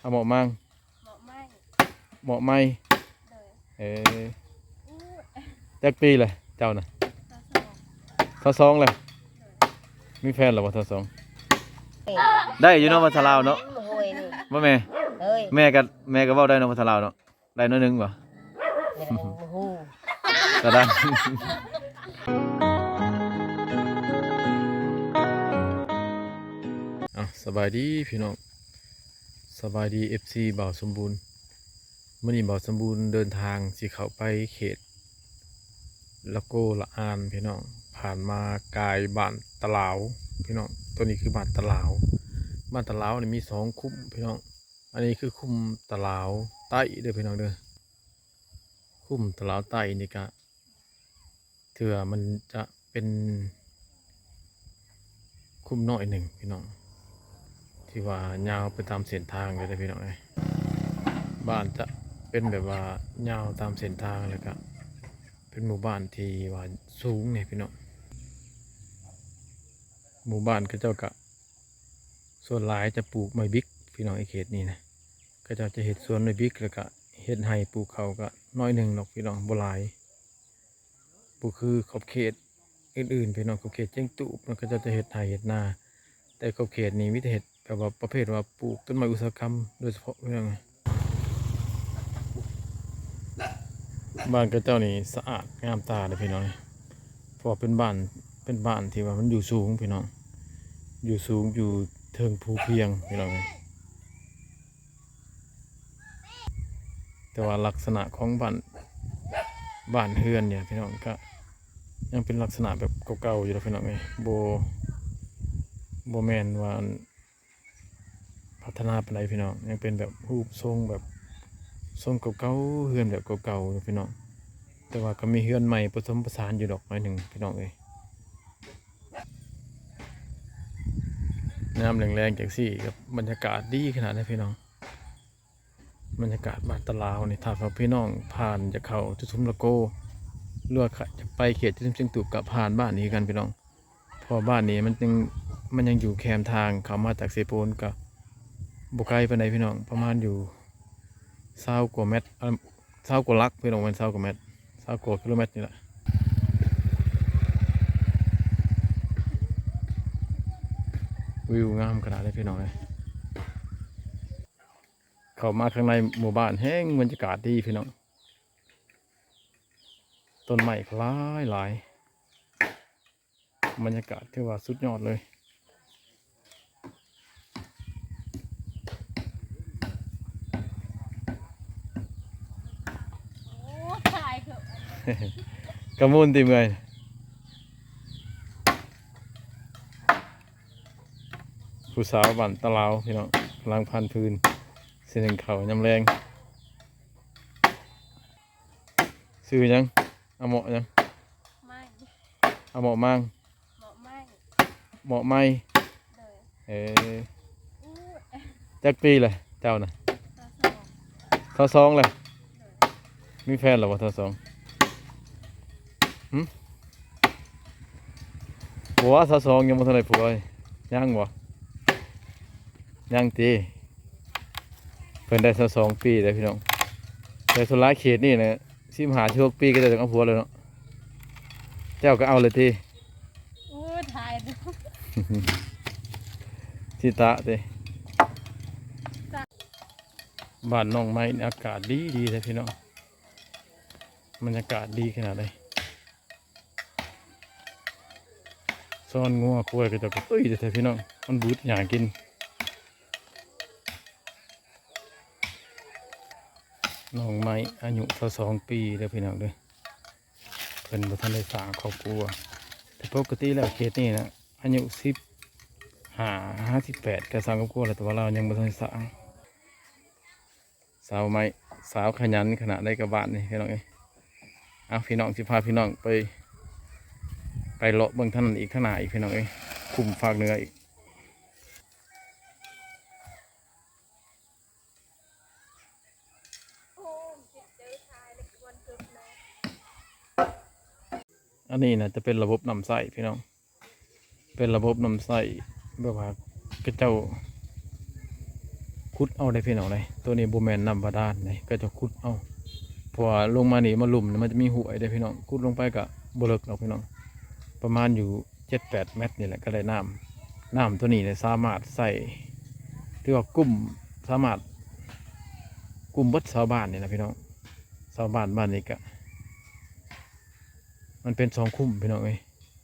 ອາ ເໝາະມັງ ເໝາະໄມ້ ເໝາະໄມ້ ໂດຍ ເອີ ອູ້ຍ ຈັກປີແລ້ວເຈົ້ານະ? ຊາວສອງ ຊາວສອງແລ້ວ ໂດຍ ມີແຟນແລ້ວບໍ່? ຊາວສອງ ເອີ ໄດ້ຢູ່ເນາະ ພາສາລາວເນາະ ໂອ້ຍ ບໍ່ແມ່ ເອີຍ ແມ່ກໍ ແມ່ກໍເວົ້າໄດ້ເນາະ ພາສາລາວເນາະ. ໄດ້ໜ້ອຍໜຶ່ງບໍ່? ຍັງບໍ່ຮູ້ ກໍໄດ້ ເອົ້າ ສະບາຍດີພີ່ນ້ອງ ສະບາຍດີ ເອັຟຊີ ບ່າວສົມບູນ. ມື້ນີ້ບ່າວສົມບູນເດີນທາງຊິເຂົ້າໄປເຂດລະໂກລະອານພີ່ນ້ອງ, ຜ່ານມາກາຍບ້ານຕະຫຼາວພີ່ນ້ອງ. ຕົວນີ້ຄືບ້ານຕະຫຼາວ, ບ້ານຕະຫຼາວນີ້ມີສອງຄຸ້ມພີ່ນ້ອງ. ອັນນີ້ຄືຄຸ້ມຕະຫຼາວໃຕ້ເດີພີ່ນ້ອງເດີ. ຄຸ້ມຕະຫຼາວໃຕ້ນີ້ກະ ເທື່ອມັນຈະເປັນຄຸ້ມນ້ອຍໜຶ່ງພີ່ນ້ອງ ທີ່ວ່າຍາວໄປຕາມເສັ້ນທາງເລີຍເດີພີ່ນ້ອງເອີຍ. ບ້ານຈະເປັນແບບວ່າຍາວຕາມເສັ້ນທາງ ແລ້ວກະເປັນໝູ່ບ້ານທີ່ວ່າສູງແດ່ພີ່ນ້ອງ. ໝູ່ບ້ານເຂົາເຈົ້າກະ ສ່ວນຫຼາຍຈະປູກໄມ້ບິກພີ່ນ້ອງ ເຂດນີ້ນະ. ເຂົາເຈົ້າຈະເຮັດສວນໄມ້ບິກ ແລ້ວກະເຮັດໄຮ່ປູກເຂົ້າກະໜ້ອຍໜຶ່ງດອກພີ່ນ້ອງ ບໍ່ຫຼາຍ. ບໍ່ຄືຂອບເຂດອື່ນໆພີ່ນ້ອງ, ຂອບເຂດຈຽງຕູບເນາະ ເຂົາເຈົ້າຈະເຮັດໄຮ່ເຮັດນາ. ແຕ່ຂອບເຂດນີ້ມີແຕ່ເຮັດແບບວ່າປະເພດວ່າປູກຕົ້ນໄມ້ອຸດສາຫະກຳໂດຍສະເພາະພີ່ນ້ອງ. ບ້ານເຂົາເຈົ້ານີ້ສະອາດງາມຕາເດີພີ່ນ້ອງ ເພາະວ່າເປັນບ້ານ ເປັນບ້ານທີ່ວ່າມັນຢູ່ສູງພີ່ນ້ອງ, ຢູ່ສູງ ຢູ່ເທິງພູພຽງພີ່ນ້ອງເອີຍ. ແຕ່ວ່າລັກສະນະຂອງບ້ານ ບ້ານເຮືອນນີ້ພີ່ນ້ອງ ກະຍັງເປັນລັກສະນະແບບເກົ່າໆຢູ່ເດີພີ່ນ້ອງເອີຍ. ບໍ່ ບໍ່ແມ່ນວ່າ ອັນ ພັດທະນາປານໃດພີ່ນ້ອງ, ຍັງເປັນແບບຮູບຊົງແບບຊົງເກົ່າໆ ເຮືອນແບບເກົ່າໆຢູ່ພີ່ນ້ອງ. ແຕ່ວ່າກໍມີເຮືອນໃໝ່ປະສົມປະສານຢູ່ດອກໜ້ອຍໜຶ່ງພີ່ນ້ອງເອີຍ. ຍາມແລງໆ ຈັ່ງຊີ້ກໍບັນຍາກາດດີຂະໜາດໃດພີ່ນ້ອງ. ບັນຍາກາດບ້ານຕະຫຼາວນີ້ ຖ້າວ່າພີ່ນ້ອງຜ່ານຈາກເຂົ້າຈຸດຊຸມລະໂກ ຫຼືວ່າຈະໄປເຂດຈຸດຊຸມເຊຍງຕູບ ກໍຜ່ານບ້ານນີ້ຄືກັນພີ່ນ້ອງ. ເພາະວ່າບ້ານນີ້ມັນຍັງ ມັນຍັງຢູ່ແຄມທາງເຂົ້າມາຈາກເຊໂປນ ກໍບໍ່ໄກປານໃດພີ່ນ້ອງ, ປະມານຢູ່ຊາວກວ່າແມັດ ເອີ ຊາວກວ່າຫຼັກພີ່ນ້ອງ, ແມ່ນຊາວກວ່າແມັດ ຊາວກວ່າກິໂລແມັດນີ້ແຫຼະ. ວິວງາມຂະໜາດໃດພີ່ນ້ອງເອີຍ. ເຂົ້າມາຂ້າງໃນໝູ່ບ້ານແຮ່ງບັນຍາກາດດີພີ່ນ້ອງ, ຕົ້ນໄມ້ກໍຫຼາຍໆ, ບັນຍາກາດຖືວ່າສຸດຍອດເລີຍ. ໂອ້ ຕາຍເຖາະ ກະມຸນຕິເມື່ອຍ. ຜູ້ສາວບ້ານຕາລາວພີ່ນ້ອງ ກຳລັງພັນຟືນ ຊິໜຶ້ງເຂົ້າຍາມແລງ. ຊື່ຫຍັງ? ອາເໝາະຫຍັງ? ໄມ້ ອາເໝາະມັງ ເໝາະໄມ້ ເໝາະໄມ້ ໂດຍ ເອີ ອູ້ຍ ຈັກປີແລ້ວເຈົ້ານະ? ຊາວສອງ ຊາວສອງແລ້ວ ໂດຍ ມີແຟນແລ້ວບໍ່? ຊາວສອງ ຫຶ? ບໍ່ວ່າຊາວສອງຍັງບໍ່ທັນໄດ້ຜົວ ຍັງບໍ່? ຍັງຕິ? ເພິ່ນໄດ້ຊາວສອງປີແລ້ວພີ່ນ້ອງ, ແຕ່ສ່ວນຫຼາຍເຂດນີ້ນະ ສິບຫ້າ ສິບຫົກປີກໍເຈົ້າຈັ່ງເອົາຜົວແລ້ວເນາະ. ເຈົ້າກໍເອົາແລ້ວຕິ? ໂອ້ ຖ່າຍດູ ຊິຕະຕິ? ບ້ານໜອງໄມ້ນີ້ອາກາດດີໆເດ້ພີ່ນ້ອງ, ບັນຍາກາດດີຂະໜາດໃດ. ຊ້ອນງົວຄວາຍເຂົາເຈົ້າກໍຕຸ້ຍແທ້ໆ ພີ່ນ້ອງ, ມັນບູດຫຍ້າກິນ. ໜອງໄມ້ອາຍຸຊາວສອງປີເດີພີ່ນ້ອງເດີ, ເພິ່ນບໍ່ທັນໄດ້ສ້າງຄອບຄົວ. ແຕ່ປົກກະຕິແລ້ວເຂດນີ້ນະ ອາຍຸສິບຫ້າຫາສິບແປດກໍສ້າງຄອບຄົວແລ້ວ, ແຕ່ວ່າລາວຍັງບໍ່ທັນໄດ້ສ້າງ. ສາວໃໝ່ ສາວຂະຫຍັນຂະໜາດໃດກັບບ້ານນີ້ພີ່ນ້ອງເອີຍ. ເອົາ ພີ່ນ້ອງ ຊິພາພີ່ນ້ອງໄປ ໄປເລາະເບິ່ງທາງນັ້ນອີກ ທາງໜ້າອີກ ພີ່ນ້ອງເອີຍ, ຄຸ້ມຟາກເໜືອອີກ. ອັນນີ້ໜ້າຈະເປັນລະບົບນ້ຳໃຊ້ພີ່ນ້ອງ. ເປັນລະບົບນ້ຳໃຊ້ ແບບວ່າເຂົາເຈົ້າ ຂຸດເອົາເດ້ພີ່ນ້ອງເດ້. ໂຕນີ້ບໍ່ແມ່ນນ້ຳບາດານເດ້ ເຂົາເຈົ້າຂຸດເອົາ ເພາະວ່າລົງມານີ້ມາລຸ່ມນີ້ມັນຈະມີຫ້ວຍເດ້ພີ່ນ້ອງ. ຂຸດລົງໄປກະບໍ່ເລິກດອກພີ່ນ້ອງ ປະມານຢູ່ເຈັດແປດແມັດນີ້ແຫຼະ ກະໄດ້ນ້ຳ. ນ້ຳໂຕນີ້ແຫຼະສາມາດໃຊ້ ຖືວ່າກຸ້ມ ສາມາດກຸ້ມເບິດຊາວບ້ານນີ້ລະພີ່ນ້ອງ. ຊາວບ້ານບ້ານນີ້ກະ ມັນເປັນສອງຄຸ້ມພີ່ນ້ອງເອີຍ.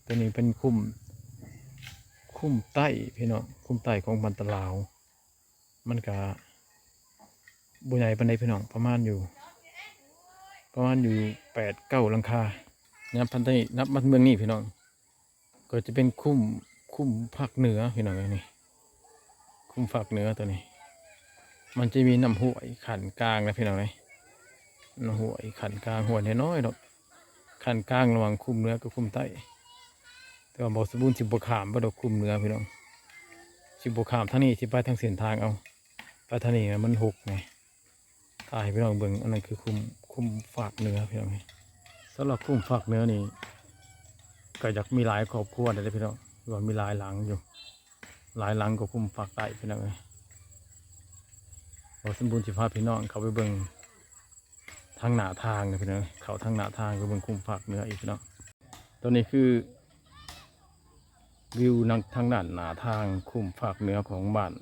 ໂຕນີ້ເປັນຄຸ້ມ ຄຸ້ມໃຕ້ພີ່ນ້ອງ ຄຸ້ມໃຕ້ຂອງບ້ານຕາລາວ. ມັນກະບໍ່ໃຫຍ່ປານໃດພີ່ນ້ອງ ປະມານຢູ່ ປະມານຢູ່ແປດເກົ້າຫຼັງຄາ. ນັບພັນໄດ້ ນັບມາເບື້ອງນີ້ພີ່ນ້ອງ ກໍຈະເປັນຄຸ້ມ ຄຸ້ມຟາກເໜືອພີ່ນ້ອງເອີຍ. ນີ້ຄຸ້ມຟາກເໜືອໂຕນີ້ ມັນຈະມີນ້ຳຫ້ວຍຂັ້ນກາງນະພີ່ນ້ອງເອີຍ. ນ້ຳຫ້ວຍຂັ້ນກາງ ຫ້ວຍນ້ອຍໆດອກ ຂັ້ນກາງລະຫວ່າງຄຸ້ມເໜືອກັບຄຸ້ມໃຕ້. ແຕ່ວ່າບໍ່ສົມບູນຊິບໍ່ຂ້າມໄປດອກຄຸ້ມເໜືອພີ່ນ້ອງ ຊິບໍ່ຂ້າມທາງນີ້ ຊິໄປທາງເສັ້ນທາງເອົາ ໄປທາງນີ້ມັນຫົກໄງ. ຖ້າໃຫ້ພີ່ນ້ອງເບິ່ງ ອັນນັ້ນຄືຄຸ້ມ ຄຸ້ມຟາກເໜືອພີ່ນ້ອງ. ສຳລັບຄຸ້ມຟາກເໜືອນີ້ ກະຢາກມີຫຼາຍຄອບຄົວເດ້ພີ່ນ້ອງ ວ່າມີຫຼາຍຫຼັງຢູ່ ຫຼາຍຫຼັງກວ່າຄຸ້ມຟາກໃຕ້ພີ່ນ້ອງເອີຍ. ບໍ່ສົມບູນຊິພາພີ່ນ້ອງເຂົ້າໄປເບິ່ງທາງໜ້າທາງເດີພີ່ນ້ອງ ເຂົ້າທາງໜ້າທາງໄປເບິ່ງຄຸ້ມຟາກເໜືອອີກພີ່ນ້ອງ. ໂຕນີ້ຄືວິວທາງດ້ານໜ້າທາງຄຸ້ມຟາກເໜືອຂອງບ້ານ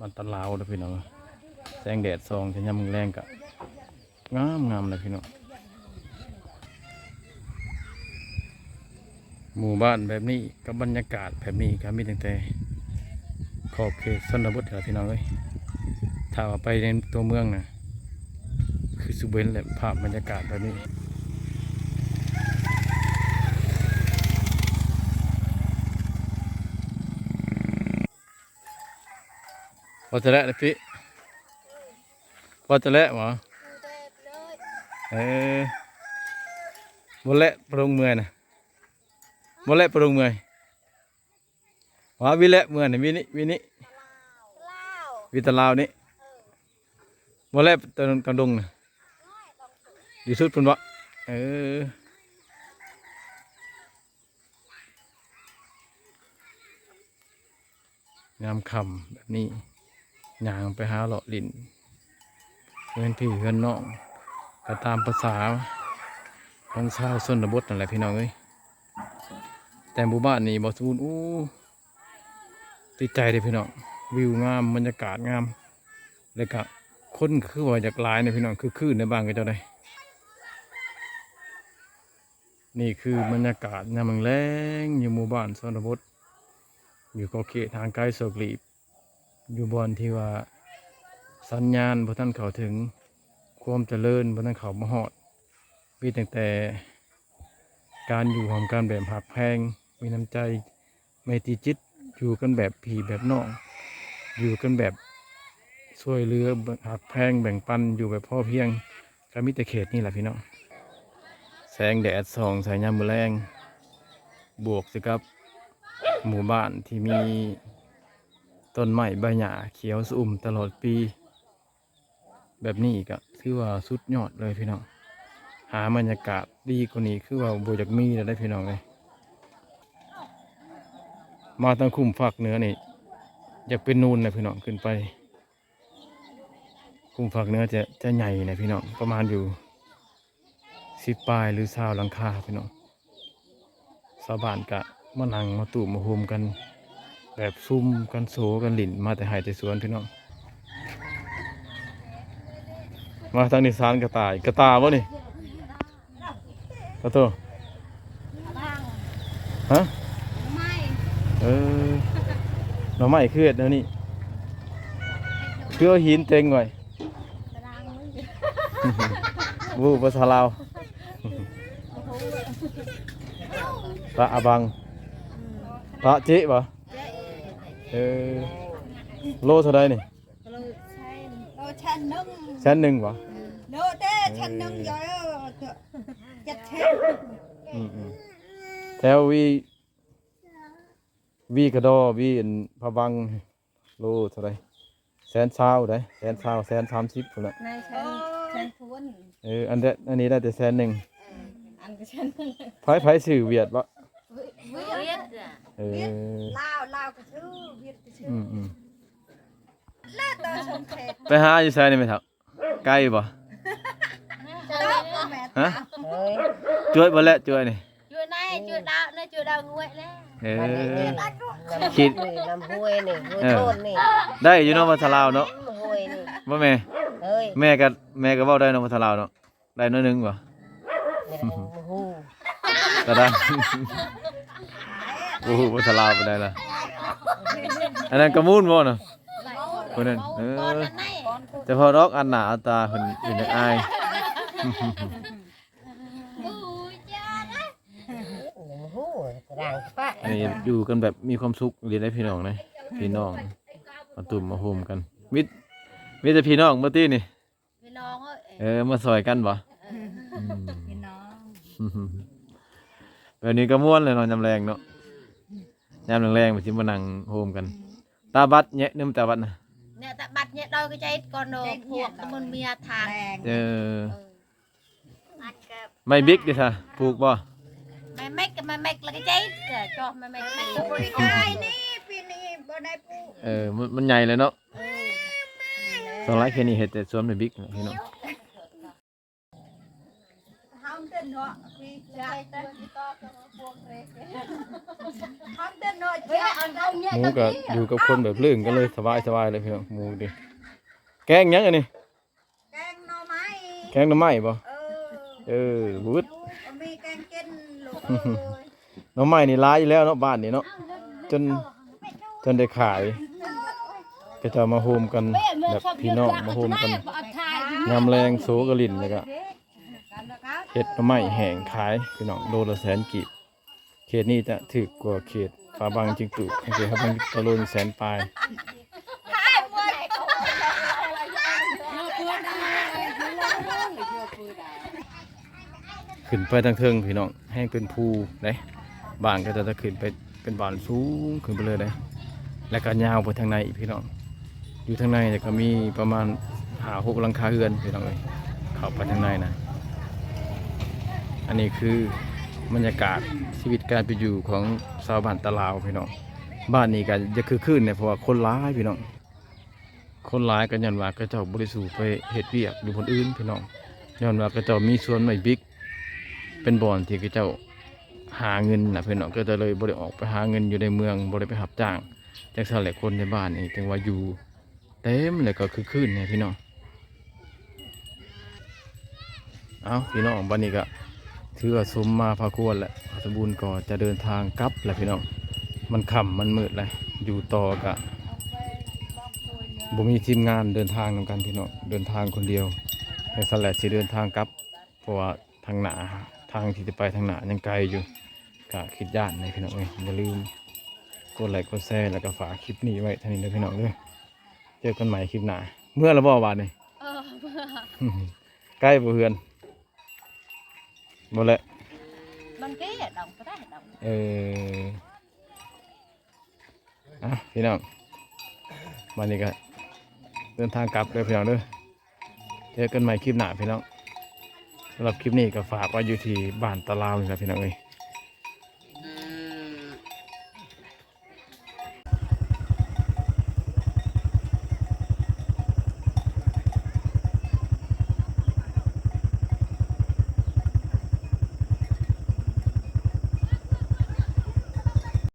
ມັນຕາລາວເດີພີ່ນ້ອງ. ແສງແດດສ່ອງ ແຕ່ຍາມແລງກະງາມໆເລີຍພີ່ນ້ອງ. ໝູ່ບ້ານແບບນີ້ກັບບັນຍາກາດແບບນີ້ກະມີຕັ້ງແຕ່ຂອບເຂດຊົນນະບົດແຫຼະພີ່ນ້ອງເອີຍ. ຖ້າວ່າໄປໃນຕົວເມືອງນະ ຄືຊິບໍ່ເຫັນແຫຼະ ພາບບັນຍາກາດແບບນີ້. ພໍຈະແລະນະປິ ພໍຈະແລະບໍ? ເອີ ບໍ່ແລະປະໂລງເມື່ອຍນະ ບໍ່ແລະປະໂລງເມື່ອຍ. ວ່າວິແລະເມື່ອນີ້ ວິນິ ວິນິ ວິຕະລາວນີ້ ບໍ່ແລະຕະ ຕະດົງນະ ຢູ່ສຸດພຸ້ນບໍ? ເອີ ຍາມຄ່ຳແບບນີ້ ຍ່າງໄປຫາເລາະຫຼິ້ນເຮືອນພີ່ເຮືອນນ້ອງ ກະຕາມພາສາຂອງຊາວຊົນນະບົດນັ້ນແຫຼະພີ່ນ້ອງເອີຍ. ແຕ່ໝູ່ບ້ານນີ້ບໍ່ສູນ ໂອ້ ຕິດໃຈເດ້ພີ່ນ້ອງ ວິວງາມ ບັນຍາກາດງາມ ແລ້ວກະຄົນຄືວ່າຢາກຫຼາຍນະພີ່ນ້ອງ ຄຶກຄື້ນໃນບ້ານເຂົາເຈົ້າເດ້. ນີ້ຄືບັນຍາກາດຍາມແລງໆ ຢູ່ໝູ່ບ້ານຊົນນະບົດ ຢູ່ຂອບເຂດຫ່າງໄກສອກຫຼີກ ຢູ່ບ່ອນທີ່ວ່າສັນຍານບໍ່ທັນເຂົ້າເຖິງ ຄວາມຈະເລີນບໍ່ທັນເຂົ້າມາຮອດ ມີຕັ້ງແຕ່ການຢູ່ຮ່ວມກັນແບບຮັກແພງ ມີນ້ຳໃຈ ໄມຕີຈິດ ຢູ່ກັນແບບພີ່ແບບນ້ອງ ຢູ່ກັນແບບຊ່ວຍເຫຼືອ ຮັກແພງ ແບ່ງປັນ ຢູ່ແບບພໍພຽງ ກະມີແຕ່ເຂດນີ້ແຫຼະພີ່ນ້ອງ. ແສງແດດສ່ອງໃສ່ຍາມມື້ແລງ ບວກໃສ່ກັບໝູ່ບ້ານທີ່ມີຕົ້ນໄມ້ໃບຫຍ້າຂຽວຊະອຸ່ມຕະຫຼອດປີ ແບບນີ້ກະຖືວ່າສຸດຍອດເລີຍພີ່ນ້ອງ. ຫາບັນຍາກາດດີກວ່ານີ້ຄືວ່າບໍ່ຢາກມີແລ້ວເດ້ພີ່ນ້ອງເອີຍ. ມາທາງຄຸ້ມຟາກເໜືອນີ້ ຢາກເປັນນູນແຫຼະພີ່ນ້ອງ ຂຶ້ນໄປ ຄຸ້ມຟາກເໜືອຈະ ຈະໃຫຍ່ແຫຼະພີ່ນ້ອງ ປະມານຢູ່ ສິບປາຍ ຫຼື ຊາວຫຼັງຄາພີ່ນ້ອງ. ຊາວບ້ານກະມານັ່ງມາຕູມມາໂຮມກັນ ແບບຊຸມກັນໂສກັນຫຼິ້ນ ມາແຕ່ໄຮ່ແຕ່ສວນພີ່ນ້ອງ. ມາທາງນີ້ສານກະຕ່າຍ ກະຕ່າບໍ່ນີ້? ຂະໂທດ ຮະ? ເອີ ໜໍ່ໄມ້ຄືເຮັດແນວນີ້ ຄືເອົາຫີນເຕັງໄວ້ ບໍ່ພາສາລາວ ປະອາບັງ ປະເຈະບໍ່? ເອີ ໂລເທົ່າໃດນີ້? ໂລແສນໜຶ່ງ ແສນໜຶ່ງບໍ່? ໂລແຕ່ແສນໜຶ່ງ ເອີ ເຈັດແສນ ອືມໆ ແຖວວີ ວີກະດໍ ວີອັນພະວັງ ໂລເທົ່າໃດ? ແສນຊາວໃດ ແສນຊາວ ແສນສາມສິບພຸ້ນແຫຼະ ນາຍແສນ ແສນທວນ ເອີ ອັນ ອັນນີ້ໄດ້ແຕ່ແສນໜຶ່ງ ເອີ ອັນກະແສນໜຶ່ງ ໃຜ ໃຜຊື້ ຫວຽດບໍ່? ຫວຽດ ຫວຽດ ເອີ ລາວ ລາວກະຊື້ ຫວຽດກະຊື້ ອືມໆ. ໄປຫາຢູ່ໃສນີ້ແມ່ເຖົ້າ? ໄກບໍ່? ຮະ? ເຮີ້ຍ ຈວດບໍ່ແຫຼະ ຈວດນີ້? ຈວດໃນ ຈວດດາວໃນ ຈວດດາວງວຍແລ້ວ. ເອີ ຄິດ ນ້ຳຫ້ວຍນີ້ ຫ້ວຍ ເອີ ໂທນນີ້ ໄດ້ຢູ່ເນາະ ພາສາລາວເນາະ ຫ້ວຍນີ້ ບໍ່ແມ່? ເອີຍ ແມ່ກໍ ແມ່ກໍເວົ້າໄດ້ເນາະ ພາສາລາວເນາະ. ໄດ້ໜ້ອຍໜຶ່ງບໍ່? ບໍ່ຮູ້ ກະໄດ້ ບໍ່ຮູ້ພາສາລາວປານໃດລະ. ອັນນັ້ນກະມູນບໍ່ນະ? ຜູ້ນັ້ນ ເອີ ແຕ່ພໍດອກ ອັນໜ້າອັນຕາເພິ່ນເປັນຈັກອາຍ. ອັນນີ້ຢູ່ກັນແບບມີຄວາມສຸກອີ່ຫຼີເດ້ພີ່ນ້ອງເດ້ ພີ່ນ້ອງມາຕຸ້ມມາໂຮມກັນ ມີ ມີແຕ່ພີ່ນ້ອງບໍ່ຕິນີ້? ພີ່ນ້ອງເອີຍ ເອີ ມາຊ່ອຍກັນບໍ່? ເອີ ອືມ ພີ່ນ້ອງ ແບບນີ້ກໍມ່ວນແຫຼະເນາະ ຍາມແລງເນາະ ຍາມແລງໆ ມັນຊິມານັ່ງໂຮມກັນ. ຕາບັດແຍະ ໜຶ່ງຕາບັດນະ ແນະຕາບັດແຍະ ດອຍກໍໃຈກ່ອນເນາະ ພວກຕະມົນເມຍທາງ ເອີ ເອີ ໄມ້ບິກເດຊະ ປູກບໍ່? ໄມ້ເມັກ ໄມ້ເມັກແລ້ວກໍໃຈ ເອີ ຈອກໄມ້ເມັກ ເອີ ມັນ ມັນໃຫຍ່ແລ້ວເນາະ. ສ່ວນຫຼາຍແຄ່ນີ້ເຮັດແຕ່ສວນໃບບິກແຫຼະພີ່ນ້ອງ. ໝູກໍຢູ່ກັບຄົນແບບລຶ້ງກັນເລີຍ ສະບາຍໆ ເລີຍພີ່ນ້ອງ. ໝູນີ້ ແກງຫຍັງອັນນີ້? ແກງໜໍ່ໄມ້ ແກງໜໍ່ໄມ້ບໍ່? ເອີ ເອີ ບໍ່ອຶດ ມີແກງກິນລູກເອີຍ. ໜໍ່ໄມ້ນີ້ຫຼາຍຢູ່ແລ້ວເນາະ ບ້ານນີ້ເນາະ ຈົນ ຈົນໄດ້ຂາຍ ເຂົາເຈົ້າມາໂຮມກັນ ແບບພີ່ນ້ອງມາໂຮມກັນ ຍາມແລງໂສກະຫຼິ້ນ ແລ້ວກະເຮັດໜໍ່ໄມ້ແຫ້ງຂາຍພີ່ນ້ອງ ໂລລະແສນກີບ. ເຂດນີ້ຈະຖືກກວ່າເຂດພາບັງຈິງຕູບ ເຂດພາບັງຈິງຕູບໂລໜຶ່ງແສນປາຍ. ຂຶ້ນໄປທາງເທິງພີ່ນ້ອງ ແຮ່ງເປັນພູເດ້ ບ້ານກໍຈະຂຶ້ນໄປເປັນບ້ານສູງຂຶ້ນໄປເລີຍເດ້ ແລ້ວກໍຍາວໄປທາງໃນອີກພີ່ນ້ອງ. ຢູ່ທາງໃນກໍມີປະມານຫ້າຫົກຫຼັງຄາເຮືອນພີ່ນ້ອງເອີຍ ເຂົ້າໄປທາງໃນນະ. ອັນນີ້ຄືບັນຍາກາດຊີວິດການເປັນຢູ່ຂອງຊາວບ້ານຕາລາວພີ່ນ້ອງ. ບ້ານນີ້ກໍຈະຄຶກຄື້ນແດ່ ເພາະວ່າຄົນຫຼາຍພີ່ນ້ອງ. ຄົນຫຼາຍກໍຍ້ອນວ່າເຂົາເຈົ້າບໍ່ໄດ້ສູ່ໄປເຮັດວຽກຢູ່ບ່ອນອື່ນພີ່ນ້ອງ ຍ້ອນວ່າເຂົາເຈົ້າມີສວນໄມ້ບິກ ເປັນບ່ອນທີ່ເຂົາເຈົ້າຫາເງິນນະພີ່ນ້ອງ. ເຂົາເຈົ້າເລີຍບໍ່ໄດ້ອອກໄປຫາເງິນຢູ່ໃນເມືອງ ບໍ່ໄດ້ໄປຮັບຈ້າງ ຈັ່ງຊັ້ນແຫຼະ ຄົນໃນບ້ານນີ້ຈຶ່ງວ່າຢູ່ເຕັມ ແລ້ວກໍຄຶກຄື້ນແດ່ພີ່ນ້ອງ. ເອົາພີ່ນ້ອງ ບັດນີ້ກໍຖືວ່າສົມມາພາຄວນແຫຼະ ບ່າວສົມບູນກໍຈະເດີນທາງກັບແຫຼະພີ່ນ້ອງ. ມັນຄ່ຳມັນມືດແລ້ວ ຢູ່ຕໍ່ກໍບໍ່ມີທີມງານເດີນທາງນຳກັນພີ່ນ້ອງ ເດີນທາງຄົນດຽວ ຈັ່ງຊັ້ນແຫຼະ ຊິເດີນທາງກັບ ເພາະວ່າທາງໜ້າ ທາງທີ່ຈະໄປທາງໜ້າຍັງໄກຢູ່ ກໍຄິດຢ້ານແດ່ພີ່ນ້ອງເອີຍ. ຢ່າລືມກົດໄລກົດແຊ ແລ້ວກໍຝາກຄລິບນີ້ໄວ້ເທົ່ານີ້ເດີພີ່ນ້ອງເດີ. ເຈີກັນໃໝ່ຄລິບໜ້າ. ເມືອແລ້ວບໍ່ບາດນີ້? ເອີ ເມືອ. ໃກ້ບໍ່ເຮືອນ? ບໍ່ແຫຼະ ມັນເກດອອກບໍ່ໄດ້ດອກ. ເອີ ອ່ະ ພີ່ນ້ອງ ບາດນີ້ກໍເດີນທາງກັບເດີພີ່ນ້ອງເດີ. ເຈີກັນໃໝ່ຄລິບໜ້າພີ່ນ້ອງ. ສຳລັບຄລິບນີ້ກໍຝາກໄວ້ຢູ່ທີ່ບ້ານຕາລາວນີ້ລະພີ່ນ້ອງເອີຍ.